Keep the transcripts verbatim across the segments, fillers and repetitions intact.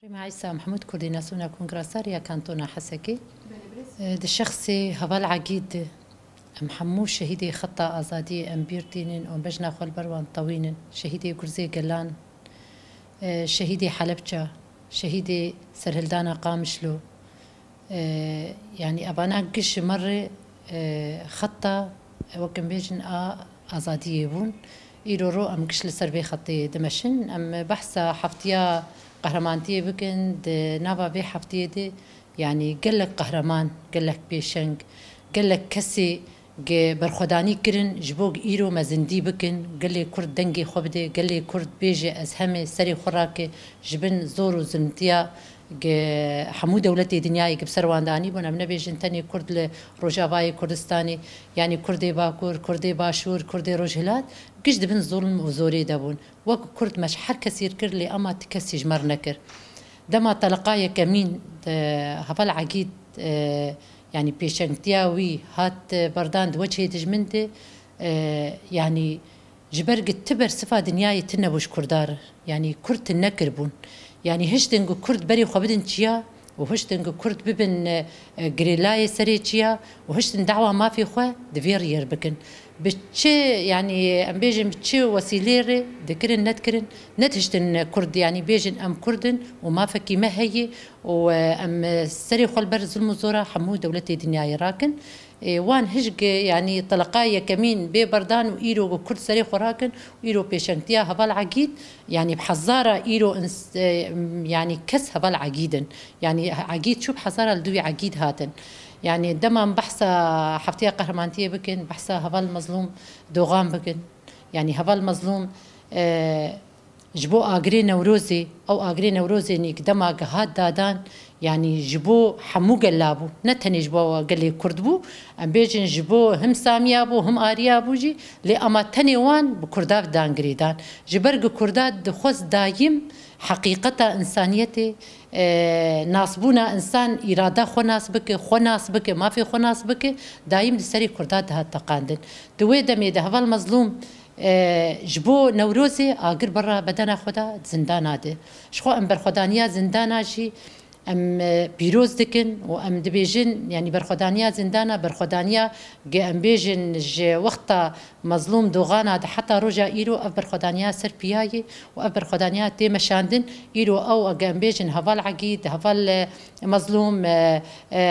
Rîma Îsa Mehmûd, Koordînasyona Kongra Sar ya Kantona Hesekê. Di şexsê Heval Egîd de em hemû şehîdê xeta azadiyê em bîr tînin û bejna xwe li ber wan tewînin. Şehîdê Gurzê Gelan, şehîdê Helebça, şehîdê serhildana Qamişlo, yanî evana giş ji me re xeta, wek em bêjin, a azadiyê bûn. Îro ro em giş li ser vê xetê dimeşin. Em behsa heftiya qehremaniyê bikin. Di nava vê heftiyê de, yanî gelek qehreman, gelek pêşeng, gelek kesê ge berxwedanî kirin ji bo îro me zindî bikin. Gelê Kurd dengê xwe bide, gelê Kurd bêje ez heme, serê xwe rake, ji bin zor û zilmtiya ge hemû dewletê dinyayê ge bi ser wan danî bûn. Em nebêjin tenê Kurd li Rojavayê Kurdistanê, yanî Kurdê Bakur, Kurdê Başûr, Kurdê Rojhilat, giş di bin zulm û zorê de bûn. Wek Kurd me ji her kesî kir, lê ema ti kesî ji me re nekir. Dema teleqa yekemîn, e, Heval Egîd, e, yanî pêşengtiya wî hat, e, berdan di weçê dijmin de, e, yanî ji ber gi ti bersiva dinyayê tune bû ji Kurda re. Yanî Kurd tune kiribûn. Yanî hiştin ku Kurd berê xwe bidin çiya û hiştin ku Kurd bibin, e, e, girêlayê serê çiya û hiştin dawa mafê xwe di vê riyê re bikin. Bi çi, yanî em bêjin bi çi wesîlê re dikirin, nedikirin, nedihiştin Kurd, yanî bêjin em Kurd in û mafekî me heye û, e, em serê xwe li ber zilm û zora hemû dewletê dinyayê rakin. Ê, wan hişk, yanî teleqa yekemîn bê berdan û îro ku Kurd serê xwe rakin û îro pêşengtiya Heval Egîd, yanî bi hezara îro ins-, e, yanî kes Heval Egîd in. Yanî Egîd çû bi hezara li dûvî Egîd hatin. Yanî dema em behsa heftiya qehremaniyê bikin, behsa Heval Mezlûm Dogan bikin. Yanî Heval Mezlûm, e, ji bo agirê Newrozê, ew agirê Newrozê nîk dema ge hat dadan, yanî ji bo hemû gela bû. Ne tenê ji bo gelê Kurd bû, em bêjin ji bo him Samiya bû, him Ariya bû jî, lê ema tenê wan bi Kurda dan girêdan. Ji ber ku Kurda dixwest dayim heqîqeta însaniyetê, e, nasbûna însan, îrada xwe nas bike, xwe nas bike, mafê xwe nas bike, dayim li serê Kurda dihat teqandin. Di wê demê de Heval Mezlûm, e, ji bo Newrozê agir berra bedena xwe da di zindana de. Ji xwe em berxwedaniya zindana jî em, e, pîroz dikin û em dibêjin, yanî berxwedaniya zindana, berxwedaniya ge em bêjin ji wexta Mezlûm Doxana de heta roja îro ev berxwedaniya ser piya ye û ev berxwedaniya tê meşandin. Îro ew, ege em bêjin Heval Egîd, Heval, e, Mezlûm, e, e,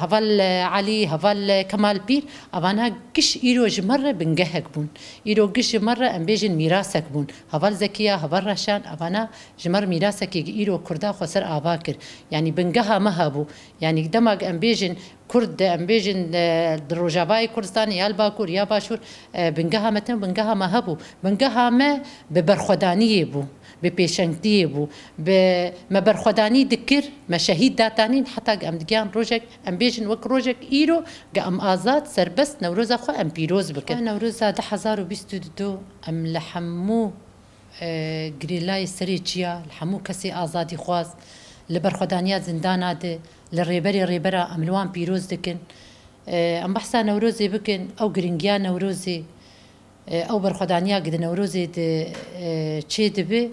Heval, e, Elî, Heval, e, Kemal Pîr, evana giş îro ji me re bingehek bûn. Îro giş ji me re, em bêjin, mîrasek bûn. Heval Zekiya, Heval Reşan, evana ji me re mîrasekê îro Kurda xwe ser ava kir. Yanî bingeha me hebû. Yanî dema em bêjin Kurd, em bêjin, e, di Rojavayê Kurdistanê ya li Bakur ya Başûr, e, bingeha me tune, bingeha me hebû. Bingeha me bi berxwedaniyê bû, bi pêşengtiyê bû, bi me berxwedanî dikir, me şehîd datanîn, heta em digiyan rojek, em bêjin wek rojek îro, ge em azad, serbest Newroza xwe em pîroz bikin. Newroza du hezar û bîst û du em li hemû, e, girêlayê serê çiya, li hemû kesê azadîxwaz, li berxwedaniya zindana de, li rêberê rêbera em li wan pîroz dikin. E, em behsa Newrozê bikin, ew giringiya Newrozê, e, ew berxwedaniya ku di Newrozê de, e, çê dibe,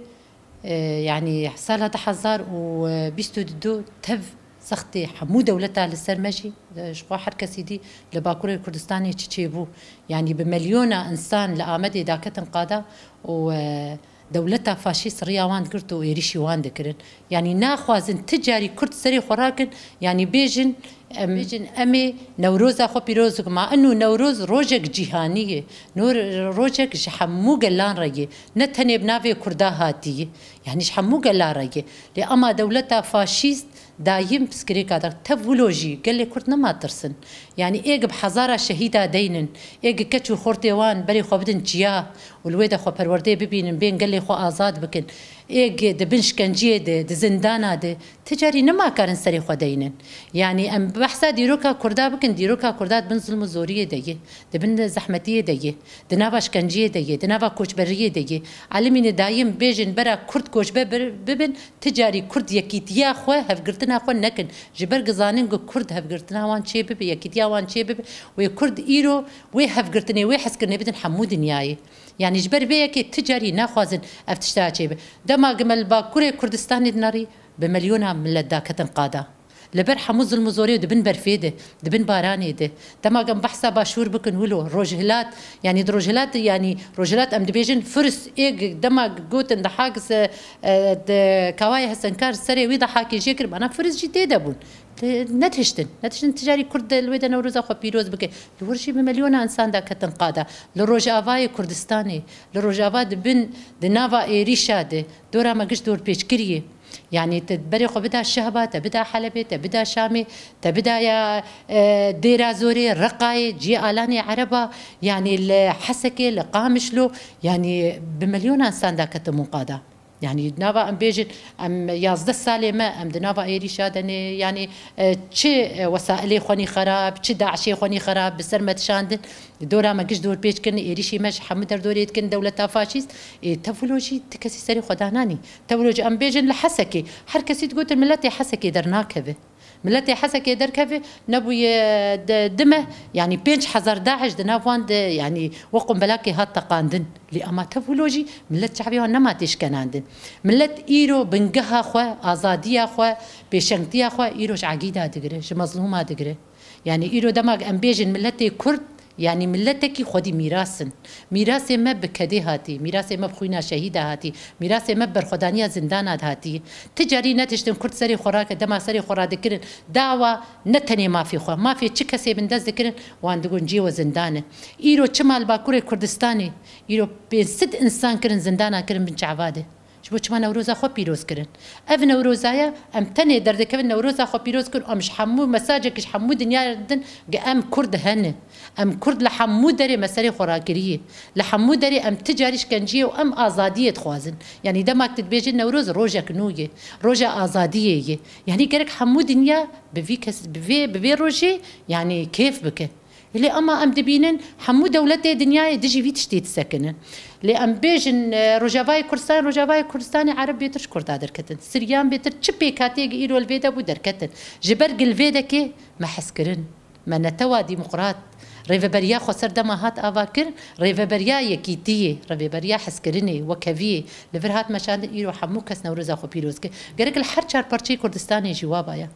e, yanî sala du hezar û bîst û du tev zextê hemû dewleta li ser me jî, e, ji xwe her kesî dî li Bakurê Kurdistanê çi çêbû. Yanî bi milyona însan li Amedê daketin qada û, e, dewleta faşîst riya wan digirt û êrîşî wan dikirin. Yanî naxwazin ti carî Kurd serê xwe rakin, yanî bêjin, em bêjin, em ê Newroza xwe pîroz dikin. Ma ino Newroz rojek cîhanî ye. Nor-, rojek ji hemû gelan re ye. Ne tenê bi navê Kurda hatiye. Yanî ji hemû gelan re ye. Lê ema dewleta faşîst dayim piskirêka de tev wilo jî gelê Kurd nema tirsin. Yanî ê gi bi hezara şehîda deynin, ê gi keç û xortê wan berê xwe bidin çiya û li wê de xwe perwerdê bibînin, bên gelê xwe azad bikin. Ê gi di bin şkenciyê de, di zindana de, ti carî nema karin serê xwe deynin. Yanî em behsa dîroka Kurda bikin, dîroka Kurda di bin zilm û zoriyê de ye, di bin zehmetiyê de ye, di nava şkenciyê de ye, di nava koçberiyê de ye. Elimîne dayim bêjin bera Kurd koçber bir-, bibin, Ti carî Kurd yekîtiya xwe, hevgirtina xwe nekin. Ji ber ku zanin ku Kurd hevgirtina wan çê bibe, yekîtiya wan çê bibe, wê Kurd îro wê hevgirtinê, wê hezkirinê bidin hemû dinyayê. Yanî ji ber vê yekê ti carî naxwazin ev tişta çêbe. Dema ku me li Bakurê Kurdistanê dinerî, Bi milyona millet daketin qada. Li ber hemû zilm û zorê di bin berfê de, di bin baranê de. Dema em behsa Başûr bikin wilo, Rojhilat, yanî di Rojhilat, yanî Rojhilat em dibêjin Firs, ê dema gotin dahak se, e, di Kawayê Hesenkar serê wî dahakê jê kir, mana Firs jî tê de bûn. Te-, netiştin, netiştin ticarî Kurd de li wê de Newroza xwe pîroz bike. Li wir jî bi milyona insan daketin qada. Li Rojavayê Kurdistanê, li Rojava di bin, di nava êrîşa de, dora me giş dorpêç kiriye. Yanî te berê xwe bida Şehba, te bida Helebê, te bida Şamê, te bida ya, e, Dêra Zorê, Reqayê, ciyê Alanê Ereba, yanî li Hesekê, li Qamişlo, yanî bi milyona insan daketin qada. Yanî nava em bêjin, em yazdeh salê me, em di nava êrîşa de ne, yanî, e, çi, e, wesailê xwenî xerab, çi DAIŞê xwenî xerab bi ser me dişandin. Dora me giş dorpêç kirin, êrîşî me ji hemû derdorê dikin dewleta faşîst. Ê, tevlo jî ti kesî serê xwe dananî. Tevlo jî em bêjin li Hesekê. Her kesî digotin miletê Hesekê dernakeve. Miletê Hesekê derkeve, nebûye di, di meh, yanî pênc hezar DAIŞ di nav wan de, yanî wek qumbelakê hat teqandin. Lê ema tevlo jî milet çavê wan nema têşkenandin. Milet îro bingeha xwe, azadiya xwe, pêşengtiya xwe îro ji Egîda digire, ji Mezlûma digire. Yanî îro dema em bêjin miletê Kurd, yanî miletekî xwedî mîras in. Mîrasê me bi kedê hatî, mîrasê me bi xwîna şehîda hatî, mîrasê me bi berxwedaniya zindana de hatî. Ti carî netiştin Kurd serê xwe rake, dema serê xwe radikirin, dawa ne tenê mafê xwe, mafê çi kesê bin dest dikirin, wan digon ciyê we zindan e. Îro çima li Bakurê Kurdistanê, îro pênc sed insan kirin zindana, kirin bin çava de. Ji bo çima Newroza xwe pîroz kirin? Ev Newrozaya em tenê derdikevin Newroza xwe pîroz kir, em ji hemû mesajekî ji hemû dinyayê re didin, gi em Kurd hene. Em Kurd li hemû derê me serê xwe rakiriye. Li hemû derê em ti carî şkenciyê û em azadiyê dixwazin. Yanî dema tu dibêjî Newroz rojek nû ye, roja azadiyê ye. Yanî gerek hemû dinya bi vî kes, bi vê, bi vê rojê, yanî kêf bike. Lê ema em dibînin hemû dewletê dinyayê dijî vî tiştî disekinin. Lê em bêjin, e, Rojavayê Kurdistan, Rojavayê Kurdistanê Ereb bêtir ji Kurda derketin. Siryan bêtir çi pêkhatiyek îro li vê de bû derketin. Ji ber gil vê dekê me hezkirin. Me netewa demokrat, rêveberiya xweser dema hat ava kir, rêveberiya yekîtiyê, rêveberiya hezkirinê, wekheviyê, li vir hat meşandin, îro hemû kes Newroza xwe pîroz kir. Gerek li her çar parçeyê Kurdistanê jî wa baya.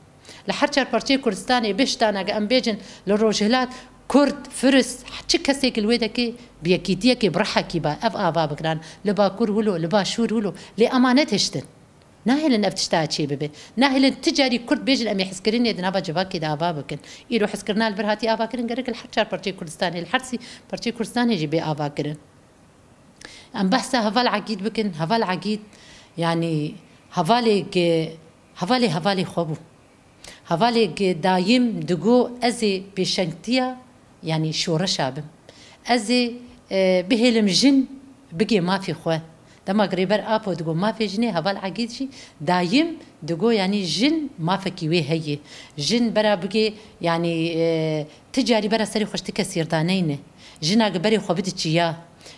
Li her çar parçeyê Kurdistanê bihiştana ge em bêjin li Rojhilat, Kurd, Firis, çi kesêk li wê dekê bi yekîtiyekê, bi rihekî ba ev ava bikiran. Li Bakur wilo, li Başûr wilo. Lê ema netiştin. Nahêlin ev tişta çê bibe. Nahêlin ti carî Kurd bêjin em ê hizkirinê di nava civakê de ava bikin. Îro hizkirina li vir hatiye ava kirin, gerek li her çar parçeyê Kurdistanê, li her sî parçeyê Kurdistanê jî bê ava kirin. Em behsa heval Egîd bikin. Heval Egîd, yanî hevalê gi, hevalê hevalê xwe bû. Hevalê gi dayim digo, ez ê pêşengtiya, yanî şoreşa bim. Ez ê, e, bihêlim jin bigê mafê xwe. Dema gi Rêber Apo digo mafê jinê, heval Egîd jî dayim digo, yanî jin mafekî wê heye. Jin bera bigê, yanî, e, ti carî bera serê xwe ji ti kesî re daneyne. Jina gi berê xwe bide çiya.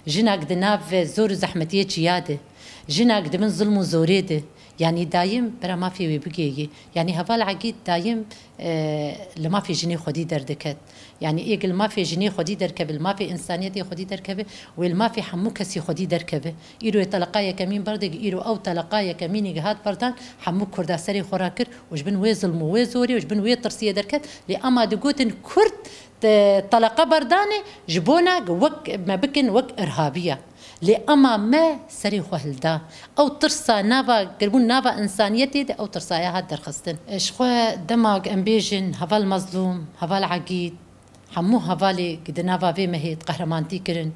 Jina gi di nav zor û zehmetiyê çiya de. Jina gi di bin zilm û zorê de. Yanî dayim bera mafê wê bigêyî. Yanî heval Egîd dayim, e, li mafê jinê xwedî derdiket. Yanî ê gi li mafê jinê xwedî derkeve, li mafê însaniyetê xwedî derkeve, wê li mafê hemû kesî xwedî derkeve. Îro yê teleqa yekemîn berdê, îro ew teleqa yekemînê gi hat berdan, hemû Kurda serê xwe rakir û ji bin wê zilm û wê zorê û ji bin wê tirsiyê derket. Lê ema digotin Kurd, Te-, teleqa berdanê ji bona wek me bikin wek irhabiya. Lê ema me serê xwe hilda. Ew tirsa nava, kirbûn nava însaniyetê de ew tirsaya hat derxistin. Ji xwe dema em bêjin heval Mezlûm, heval Egîd, hemû hevalê di nava vê mehê di qehremanîtî kirin,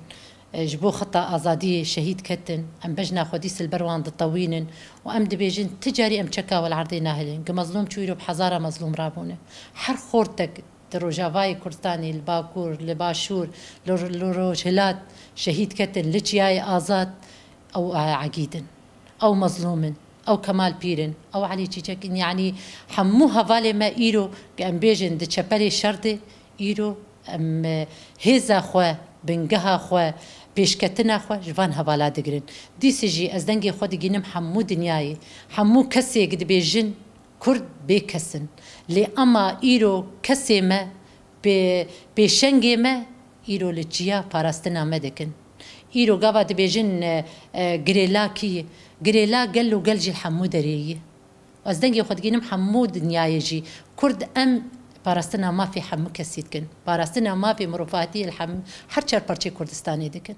ji bo xeta azadiyê şehîd ketin, em bejna xwedî li ber wan ditewînin û em dibêjin ti carî em çeka we li erdê nahêlin. Gi Mezlûm çû îro bi hezara Mezlûm rabûne. Her xortek di Rojavayê Kurdistanê, li Bakur, li Başûr, li, li Rojhilat şehîd ketin, li Çiyayê Azad, ew Egîd in, ew Mezlûm in, ew Kemal Pîr in, ew Elî Çîçek in, yanî hemû hevalê me îro, em bêjin, di çeperê şer de, îro em, e, hêza xwe, bingeha xwe, pêşketina xwe ji van hevala digirin. Dîsê jî ez dengê xwe digînim hemû dinyayê, hemû kesê dibêjin, Kurd bê kes in. Lê ema îro kesê me, pê-, pêşengê me îro li çiya parastina me dikin. Îro gava dibêjin, e, e, girêla kî ye? Girêla gel û gel jî li hemû derê ye. Ez dengê xwe digînim hemû dinyayê jî. Kurd em parastina mafê hemû kesî dikin. Parastina mafê mirovatiyê li hem-, her çar parçeyê Kurdistanê dikin.